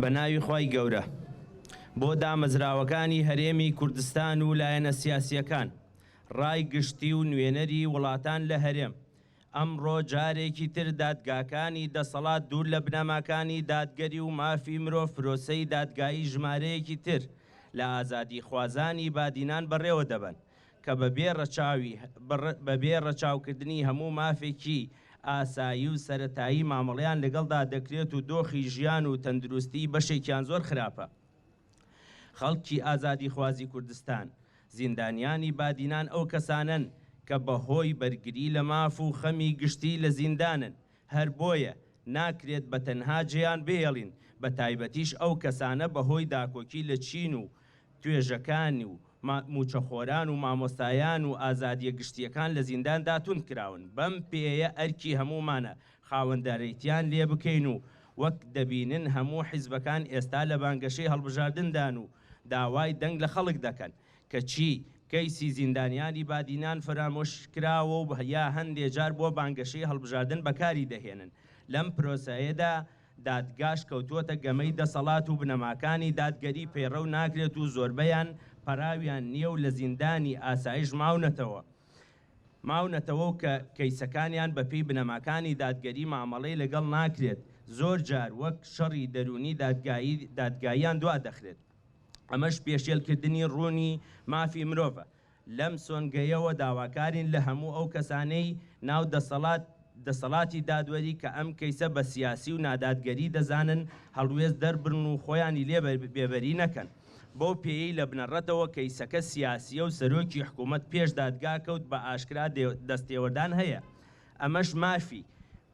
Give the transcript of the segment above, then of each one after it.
بە ناوی خوای گەورە بۆ دامەزراوەکانی هەرێمی کوردستان و لایەنە سیاسییەکان، ڕای گشتی و نوێنەری وڵاتان لە هەرێم، ئەمڕۆ جارێکی تر دادگاکانی دەسەڵات دوور لە بنەماکانی دادگەری و مافی مرۆڤ پرۆسەی دادگایی ژمارەیەکی تر لە ئازادیخوازانی بادینان بەڕێوە دەبەن کە بەبێ ڕەچاوی بەبێ ڕەچاوکردنی هەموو مافێکی ئاسایی و سەرەتایی مامەڵەیان لەگەڵدا دەکرێت و دۆخی ژیان و تەندروستی بەشێکیان زۆر خراپە. خەڵکی ئازادیخوازی کوردستان، زیندانیانی بادینان ئەو کەسانەن کە بەهۆی بەرگری لە ماف و خەمی گشتی لە زیندانن، هەر بۆیە ناکرێت بە تەنها جێیان بهێڵین، بە تایبەتیش ئەو کەسانە بەهۆی داکۆکی لە چین و توێژەکان و مووچەخۆران و مامۆستایان و ئازادییە گشتییەکان لە زینداندا توند کراون، بەم پێیە ئەرکی هەموومانە خاوەندارێتیان لێ بکەین و وەک دەبینن هەموو حیزبەکان ئێستا لە بانگەشەی هەڵبژاردندان و داوای دەنگ لە خەڵک دەکەن، کەچی کەیسی زیندانیانی بادینان فەرامۆشکراوە و یا هەندێ جار بۆ بانگەشەی هەڵبژاردن بەکاری دەهێنن. لەم پرۆسەیەدا دادگاش کەوتووەتە گەمەی دەسەڵات و بنەماکانی دادگەری پەیڕەو ناکرێت و زۆربەیان پەراویان نییە و لە زیندانی ئاسایش ماونەتەوە ماونەتەوە و کە کەیسەکانیان بەپێی بنەماکانی دادگەری مامەڵەی لەگەڵ ناکرێت، زۆر جار وەک شەڕی دەروونی دادگایی دادگاییان دوا دەخرێت. ئەمەش پێشێلکردنی ڕوونی مافی مرۆڤە. لەم سۆنگەیەوە داواکارین لە هەموو ئەو کەسانەی ناو دەسەڵات دەسەڵاتی دادوەری کە ئەم کەیسە بە سیاسی و نادادگەری دەزانن هەڵوێست دەربرن و خۆیانی لێ بێبەری نەکەن بەو پێیەی لە بنەڕەتەوە کەیسەکە سیاسیە و سەرۆکی حکومەت پێش دادگا کەوت بە ئاشکرا دەستێوەردان هەیە ئەمەش مافی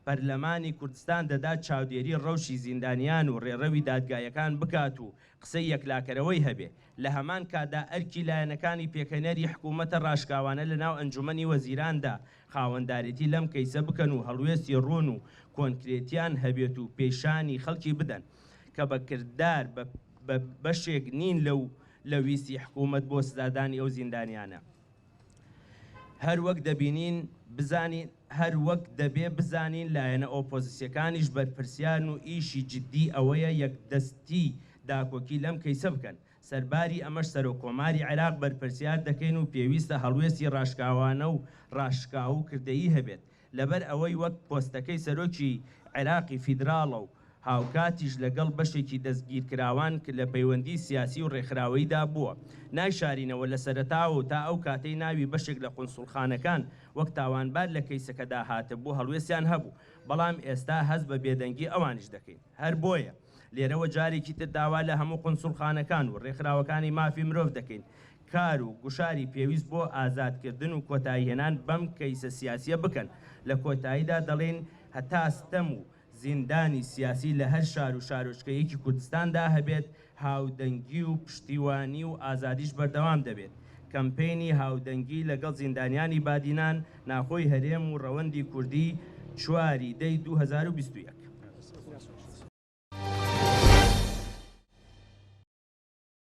پەرلەمانی کوردستان دەدات چاودێری ڕەوشی زیندانیان و ڕێڕەوی دادگایەکان بکات و قسەی یەکلاکەرەوەی هەبێ، لە هەمان کاتدا ئەرکی لایەنەکانی پێکهێنەری حکوومەتە ڕاشکاوانە لە ناو ئەنجوومەنی وەزیراندا خاوەندارێتی لەم کەیسە بکەن و هەڵوێستی ڕوون و کۆنکرێتیان هەبێت و پێشانی خەڵکی بدەن کە بە کردار بە بەشێک نین لەو لە ویستی حکوومەت بۆ سزادانی ئەو زیندانیانە. هەر وەک دەبینین بزانین هەر وەک دەبێ بزانین لایەنە ئۆپۆزسیەکانیش بەرپرسیارن و ئیشی جدی ئەوەیە یەکدەستی داکۆکی لەم کەیسە بکەن. سەرباری ئەمەش سەرۆک کۆماری عێراق بەرپرسیار دەکەین و پێویستە هەڵوێستی ڕاشکاوانە و ڕاشکاو و کردەیی هەبێت لەبەر ئەوەی وەک پۆستەکەی سەرۆکی عێراقی فیدراڵە و هاوکاتیش لەگەڵ بەشێکی دەستگیرکراوان لە پەیوەندی سیاسی و ڕێکخراوەییدا بووە. نایشارینەوە لە سەرەتاوە و تا ئەو کاتەی ناوی بەشێک لە قونسوڵخانەکان وەک تاوانبار لە کەیسەکەدا هاتبوو هەڵوێستیان هەبوو، بەڵام ئێستا هەست بە بێدەنگی ئەوانیش دەکەین. هەر بۆیە لێرەوە جارێکی تر داوا لە هەموو قونسوڵخانەکان و ڕێکخراوەکانی مافی مرۆڤ دەکەین کار و گوشاری پێویست بۆ ئازادکردن و کۆتاییهێنان بەم کەیسە سیاسییە بکەن. لە کۆتاییدا دەڵێین هەتا ستەم و زیندانی سیاسی لە هەر شار و شارۆچکەیەکی کوردستاندا هەبێت، هاودەنگی و پشتیوانی و ئازادیش بەردەوام دەبێت. کەمپەینی هاودەنگی لەگەڵ زیندانیانی بادینان، ناخۆی هەرێم و ڕەوەندی کوردی، چوار ی دەی 2021.